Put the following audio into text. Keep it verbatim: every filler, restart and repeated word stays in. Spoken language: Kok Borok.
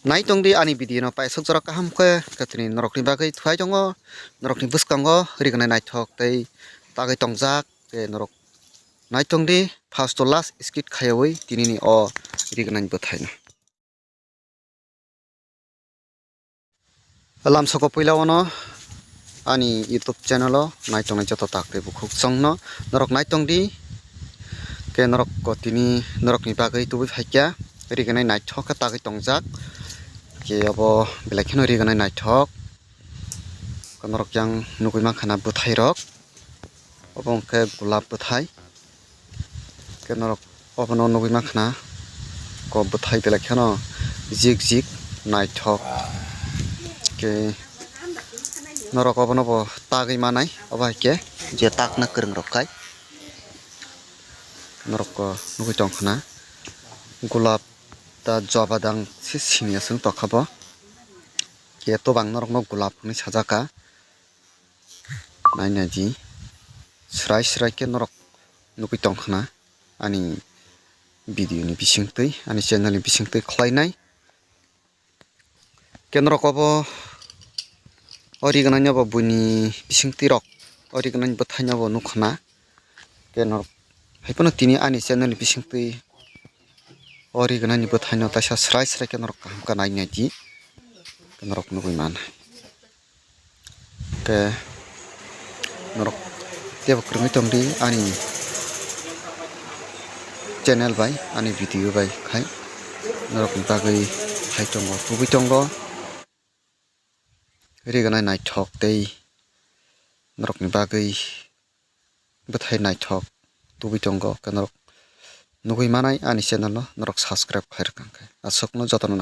Nai tong di ani video no paisok jora kaham khe, khe tini norok ni bagwi thwai tongo, norok ni bwskango rignai naithok tei tagwi tongjak, tei norok nai tong di first to last skip khaiwi tini ni o rignai bwthai no. Lamsoko puila ono ani YouTube channel o nai tongnai joto tak tei bukhuk chwngno norok nai tong di. Khe norok ko tini norok ni bagwi tubui phaikya rignai naithok khe tagwi tongjak. Khe obo belai kheno rignai naithok. Norok yang nugwi mankha na bwthai rok. Obo hwnkhe gulab bwthai. Khe norok obono nugwi mankha na kok bwthai belai kheno jik jik naithok. Khe norok obono bo tagwi manai, obo hai khe je takna kwrwng rok khai norok o nugwi tongkha na gulab ta joba dang se sini aswng tokha bo. Khe tobang norokno gulab hinwi sajaka. Nai nai di. Srai srai khe norok nugwi tongkha na ani video ni bisingtwi, ani channel ni bisingtwi khlainai. Khe norok obo o rignai no bo buini bisingtwi rok, o rignai bwthai no bo nukha na. Khe norok hai phano tini ani channel ni bisingtwi o rignai ni bwthai no taisa srai srai khe norok kaham khe nai nai di. Khe norok nugwi man. Khe norok teibo kwrwngwi tong di ani channel bai, ani video bai khai norok ni bagwi hai tongo, tubui tongo. Rignai naithok tei norok ni bagwi bwthai naithok tubui tongo. Khe norok nugwi manai ani channel no norok subscribe khai rwkha khe. Aswkno jotono.